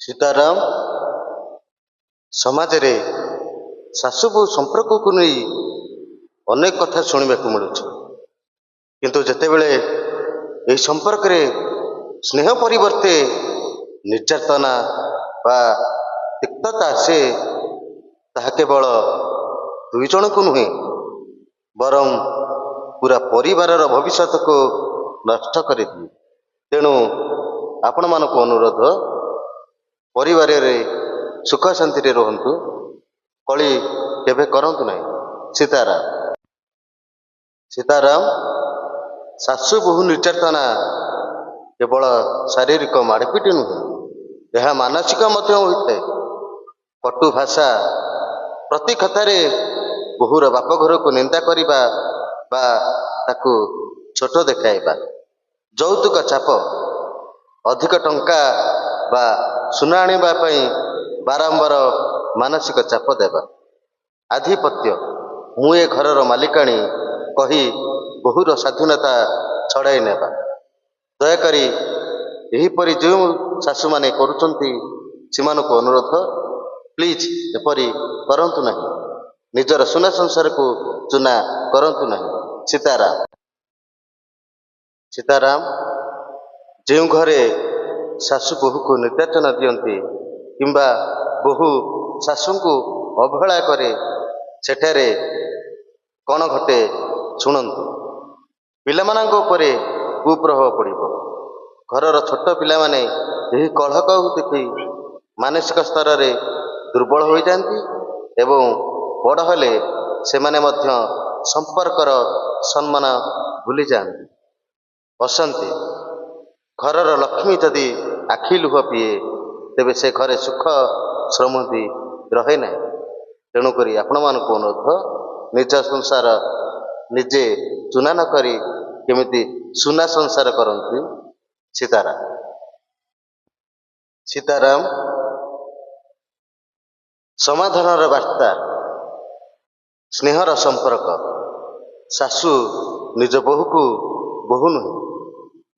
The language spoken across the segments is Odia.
ସୀତାରାମ। ସମାଜରେ ଶାଶୁ ବୋହୂ ସମ୍ପର୍କକୁ ନେଇ ଅନେକ କଥା ଶୁଣିବାକୁ ମିଳୁଛି, କିନ୍ତୁ ଯେତେବେଳେ ଏହି ସମ୍ପର୍କରେ ସ୍ନେହ ପରିବର୍ତ୍ତେ ନିର୍ଯାତନା ବା ତିକ୍ତତା ଆସେ, ତାହା କେବଳ ଦୁଇ ଜଣଙ୍କୁ ନୁହେଁ, ବରଂ ପୁରା ପରିବାରର ଭବିଷ୍ୟତକୁ ନଷ୍ଟ କରିଦିଏ। ତେଣୁ ଆପଣମାନଙ୍କୁ ଅନୁରୋଧ, ପରିବାରରେ ସୁଖ ଶାନ୍ତିରେ ରୁହନ୍ତୁ, କଳି କେବେ କରନ୍ତୁ ନାହିଁ। ସୀତାରାମ। ସୀତାରାମ। ଶାଶୁ ବୋହୂ ନିର୍ଯାତନା କେବଳ ଶାରୀରିକ ମାଡ଼ପିଟ ନୁହେଁ, ଏହା ମାନସିକ ମଧ୍ୟ ହୋଇଥାଏ। କଟୁ ଭାଷା, ପ୍ରତି କଥାରେ ବୋହୂର ବାପଘରକୁ ନିନ୍ଦା କରିବା ବା ତାକୁ ଛୋଟ ଦେଖାଇବା, ଯୌତୁକ ଚାପ, ଅଧିକ ଟଙ୍କା ବା ସୁନା ଆଣିବା ପାଇଁ ବାରମ୍ବାର ମାନସିକ ଚାପ ଦେବା, ଆଧିପତ୍ୟ, ମୁଁ ଏ ଘରର ମାଲିକାଣୀ କହି ବୋହୂର ସ୍ୱାଧୀନତା ଛଡ଼ାଇ ନେବା। ଦୟାକରି ଏହିପରି ଯେଉଁ ଶାଶୁମାନେ କରୁଛନ୍ତି, ସେମାନଙ୍କୁ ଅନୁରୋଧ, ପ୍ଲିଜ୍ ଏପରି କରନ୍ତୁ ନାହିଁ। ନିଜର ସୁନା ସଂସାରକୁ ଚୁନା କରନ୍ତୁ ନାହିଁ। ସୀତାରାମ। ସୀତାରାମ। ଯେଉଁ ଘରେ ଶାଶୁ ବୋହୂକୁ ନିର୍ଯାତନା ଦିଅନ୍ତି କିମ୍ବା ବୋହୂ ଶାଶୁଙ୍କୁ ଅବହେଳା କରେ, ସେଠାରେ କ'ଣ ଘଟେ ଶୁଣନ୍ତୁ। ପିଲାମାନଙ୍କ ଉପରେ କୁପ୍ରଭାବ ପଡ଼ିବ। ଘରର ଛୋଟ ପିଲାମାନେ ଏହି କଳହକୁ ଦେଖି ମାନସିକ ସ୍ତରରେ ଦୁର୍ବଳ ହୋଇଯାଆନ୍ତି ଏବଂ ବଡ଼ ହେଲେ ସେମାନେ ମଧ୍ୟ ସମ୍ପର୍କର ସମ୍ମାନ ଭୁଲିଯାଆନ୍ତି। ଅଶାନ୍ତି। ଘରର ଲକ୍ଷ୍ମୀ ଯଦି ଆଖି ଲୁହ ପିଏ, ତେବେ ସେ ଘରେ ସୁଖ ସମୃଦ୍ଧି ରହେ ନାହିଁ। ତେଣୁକରି ଆପଣମାନଙ୍କୁ ଅନୁରୋଧ, ନିଜ ସଂସାର ନିଜେ ଚୁନା ନ କରି କେମିତି ସୁନା ସଂସାର କରନ୍ତି। ସୀତାରାମ। ସୀତାରାମ। ସମାଧାନର ବାର୍ତ୍ତା, ସ୍ନେହର ସମ୍ପର୍କ। ଶାଶୁ ନିଜ ବୋହୂକୁ ବୋହୂ ନୁହେଁ,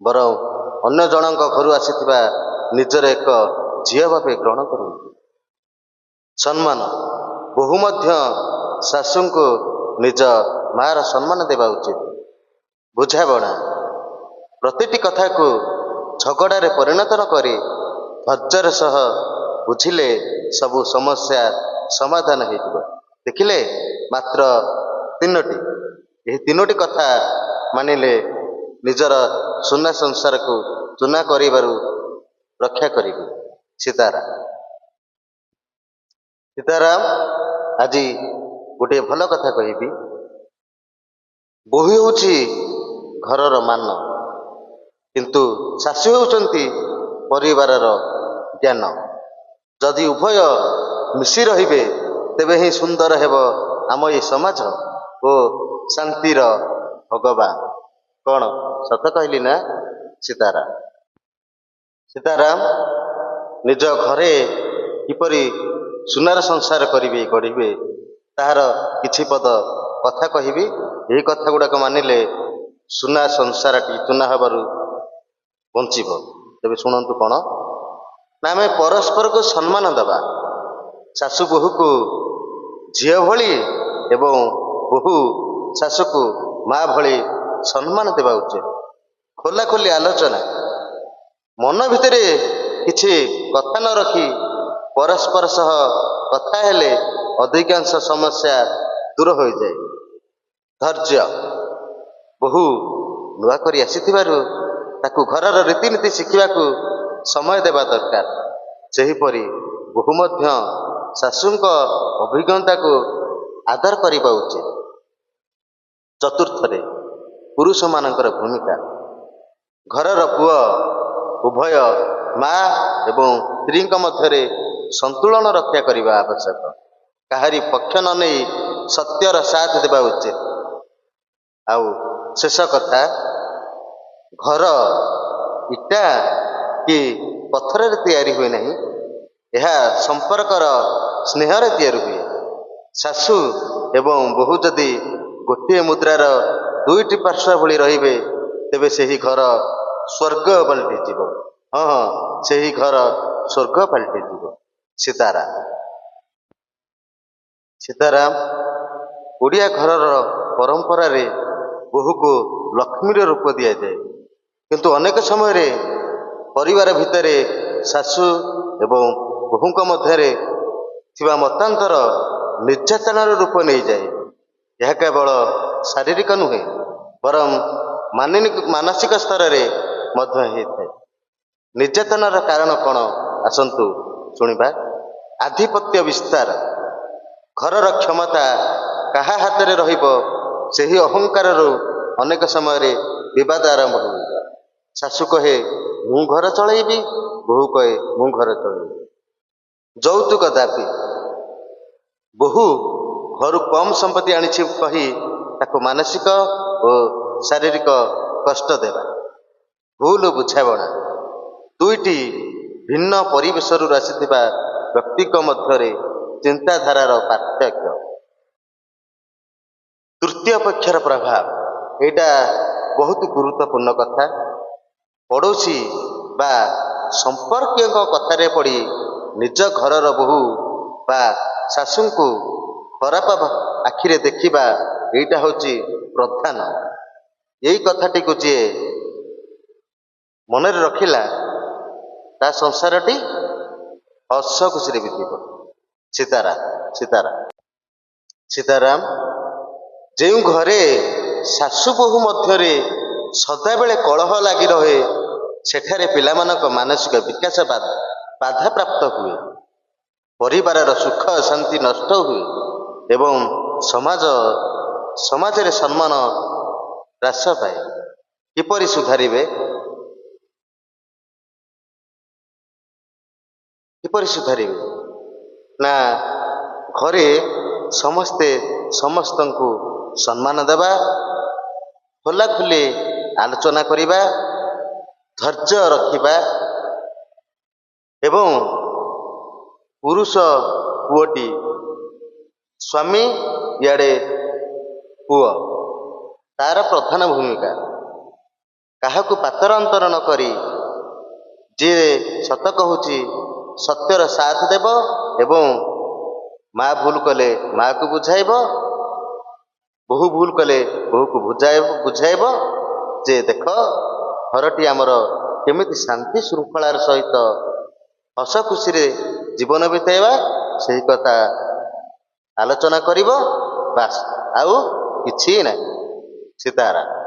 ବରଂ ଅନ୍ୟ ଜଣଙ୍କ ଘରୁ ଆସିଥିବା ନିଜର ଏକ ଝିଅ ଭାବେ ଗ୍ରହଣ କରନ୍ତୁ। ସମ୍ମାନ। ବୋହୂ ମଧ୍ୟ ଶାଶୁଙ୍କୁ ନିଜ ମାର ସମ୍ମାନ ଦେବା ଉଚିତ। ବୁଝାମଣା। ପ୍ରତିଟି କଥାକୁ ଝଗଡ଼ାରେ ପରିଣତ ନ କରି ଧୈର୍ଯ୍ୟର ସହ ବୁଝିଲେ ସବୁ ସମସ୍ୟା ସମାଧାନ ହେଇଯିବ। ଦେଖିଲେ, ମାତ୍ର ତିନୋଟି, ଏହି ତିନୋଟି କଥା ମାନିଲେ ନିଜର ସୁନା ସଂସାରକୁ ଚୁନା କରିବାରୁ ରକ୍ଷା କରିବେ। ସୀତାରାମ। ସୀତାରାମ। ଆଜି ଗୋଟିଏ ଭଲ କଥା କହିବି। ବୋହୂ ହେଉଛି ଘରର ମାନ, କିନ୍ତୁ ଶାଶୁ ହେଉଛନ୍ତି ପରିବାରର ଜ୍ଞାନ। ଯଦି ଉଭୟ ମିଶି ରହିବେ, ତେବେ ହିଁ ସୁନ୍ଦର ହେବ ଆମ ଏ ସମାଜ ଓ ଶାନ୍ତିର ଭଗବାନ। କ'ଣ ସତ କହିଲି ନା? ସୀତାରାମ। ସୀତାରାମ। ନିଜ ଘରେ କିପରି ସୁନାର ସଂସାର କରିବେ, ଗଢ଼ିବେ, ତାହାର କିଛି ପଦ କଥା କହିବି। ଏହି କଥା ଗୁଡ଼ାକ ମାନିଲେ ସୁନା ସଂସାରଟି ଚୁନା ହେବାରୁ ବଞ୍ଚିବ। ତେବେ ଶୁଣନ୍ତୁ, କ'ଣ ନା ଆମେ ପରସ୍ପରକୁ ସମ୍ମାନ ଦେବା। ଶାଶୁ ବୋହୂକୁ ଝିଅ ଭଳି ଏବଂ ବୋହୂ ଶାଶୁକୁ ମା ଭଳି ସମ୍ମାନ ଦେବା ଉଚିତ। ଖୋଲାଖୋଲି ଆଲୋଚନା। ମନ ଭିତରେ କିଛି କଥା ନ ରଖି ପରସ୍ପର ସହ କଥା ହେଲେ ଅଧିକାଂଶ ସମସ୍ୟା ଦୂର ହୋଇଯାଏ। ଧୈର୍ଯ୍ୟ। ବୋହୂ ନୂଆ କରି ଆସିଥିବାରୁ ତାକୁ ଘରର ରୀତିନୀତି ଶିଖିବାକୁ ସମୟ ଦେବା ଦରକାର। ସେହିପରି ବୋହୂ ମଧ୍ୟ ଶାଶୁଙ୍କ ଅଭିଜ୍ଞତାକୁ ଆଦର କରିବା ଉଚିତ। ଚତୁର୍ଥରେ, ପୁରୁଷମାନଙ୍କର ଭୂମିକା। ଘରର ପୁଅ ଉଭୟ ମା ଏବଂ ସ୍ତ୍ରୀଙ୍କ ମଧ୍ୟରେ ସନ୍ତୁଳନ ରକ୍ଷା କରିବା ଆବଶ୍ୟକ। କାହାରି ପକ୍ଷ ନ ନେଇ ସତ୍ୟର ସାଥ ଦେବା ଉଚିତ। ଆଉ ଶେଷ କଥା, ଘର ଇଟା କି ପଥରରେ ତିଆରି ହୁଏ ନାହିଁ, ଏହା ସମ୍ପର୍କର ସ୍ନେହରେ ତିଆରି ହୁଏ। ଶାଶୁ ଏବଂ ବୋହୂ ଯଦି ଗୋଟିଏ ମୁଦ୍ରାର ଦୁଇଟି ପାର୍ଶ୍ୱ ଭଳି ରହିବେ, ତେବେ ସେହି ଘର ସ୍ୱର୍ଗ ପାଲଟିଯିବ। ହଁ ହଁ, ସେହି ଘର ସ୍ୱର୍ଗ ପାଲଟିଯିବ। ସୀତାରାମ ସୀତାରାମ। ଓଡ଼ିଆ ଘରର ପରମ୍ପରାରେ ବୋହୂକୁ ଲକ୍ଷ୍ମୀର ରୂପ ଦିଆଯାଏ, କିନ୍ତୁ ଅନେକ ସମୟରେ ପରିବାର ଭିତରେ ଶାଶୁ ଏବଂ ବୋହୂଙ୍କ ମଧ୍ୟରେ ଥିବା ମତାନ୍ତର ନିର୍ଯାତନାର ରୂପ ନେଇଯାଏ। ଏହା କେବଳ ଶାରୀରିକ ନୁହେଁ, ବରଂ ମାନସିକ ସ୍ତରରେ ମଧ୍ୟ ହେଇଥାଏ। ନିର୍ଯାତନାର କାରଣ କ'ଣ, ଆସନ୍ତୁ ଶୁଣିବା। ଆଧିପତ୍ୟ ବିସ୍ତାର। ଘରର କ୍ଷମତା କାହା ହାତରେ ରହିବ, ସେହି ଅହଙ୍କାରରୁ ଅନେକ ସମୟରେ ବିବାଦ ଆରମ୍ଭ ହୁଏ। ଶାଶୁ କହେ ମୁଁ ଘର ଚଳେଇବି, ବୋହୂ କହେ ମୁଁ ଘର ଚଳେଇବି। ଯୌତୁକ ଦାବି। ବୋହୂ ଘରୁ କମ୍ ସମ୍ପତ୍ତି ଆଣିଛି କହି ତାକୁ ମାନସିକ ଓ ଶାରୀରିକ କଷ୍ଟ ଦେବା। ଭୁଲ ବୁଝାମଣା। ଦୁଇଟି ଭିନ୍ନ ପରିବେଶରୁ ଆସିଥିବା ବ୍ୟକ୍ତିଙ୍କ ମଧ୍ୟରେ ଚିନ୍ତାଧାରାର ପାର୍ଥକ୍ୟ। ତୃତୀୟ ପକ୍ଷର ପ୍ରଭାବ। ଏଇଟା ବହୁତ ଗୁରୁତ୍ୱପୂର୍ଣ୍ଣ କଥା। ପଡ଼ୋଶୀ ବା ସମ୍ପର୍କୀୟଙ୍କ କଥାରେ ପଡ଼ି ନିଜ ଘରର ବୋହୂ ବା ଶାଶୁଙ୍କୁ ଖରାପ ଆଖିରେ ଦେଖିବା, ଏଇଟା ହେଉଛି ପ୍ରଧାନ। ଏଇ କଥାଟିକୁ ଯିଏ ମନରେ ରଖିଲା, ତା ସଂସାରଟି ହସ ଖୁସିରେ ବିତିବ। ସୀତାରାମ ସୀତାରାମ ସୀତାରାମ। ଯେଉଁ ଘରେ ଶାଶୁ ବୋହୂ ମଧ୍ୟରେ ସଦାବେଳେ କଳହ ଲାଗି ରହେ, ସେଠାରେ ପିଲାମାନଙ୍କ ମାନସିକ ବିକାଶ ବାଧାପ୍ରାପ୍ତ ହୁଏ, ପରିବାରର ସୁଖ ଶାନ୍ତି ନଷ୍ଟ ହୁଏ ଏବଂ ସମାଜରେ ସମ୍ମାନ ହ୍ରାସ ପାଏ। କିପରି ସୁଧାରିବେ? କିପରି ସୁଧାରିବେ ନା, ଘରେ ସମସ୍ତେ ସମସ୍ତଙ୍କୁ ସମ୍ମାନ ଦେବା, ଖୋଲାଖୋଲି ଆଲୋଚନା କରିବା, ଧୈର୍ଯ୍ୟ ରଖିବା ଏବଂ ପୁରୁଷ ପୁଅଟି ସ୍ୱାମୀ, ଇଆଡ଼େ ପୁଅ, ତାର ପ୍ରଧାନ ଭୂମିକା। କାହାକୁ ପାତର ଅନ୍ତର ନ କରି ଯିଏ ସତ କହୁଛି ସତ୍ୟର ସାଥ ଦେବ ଏବଂ ମା ଭୁଲ କଲେ ମାକୁ ବୁଝାଇବ, ବୋହୂ ଭୁଲ କଲେ ବୋହୂକୁ ବୁଝାଇବ ଯେ ଦେଖ, ଘରଟି ଆମର କେମିତି ଶାନ୍ତି ଶୃଙ୍ଖଳାର ସହିତ ହସ ଖୁସିରେ ଜୀବନ ବିତେଇବା, ସେହି କଥା ଆଲୋଚନା କରିବ। ବାସ୍, ଆଉ କିଛି ନାହିଁ। ସୀତାରାମ।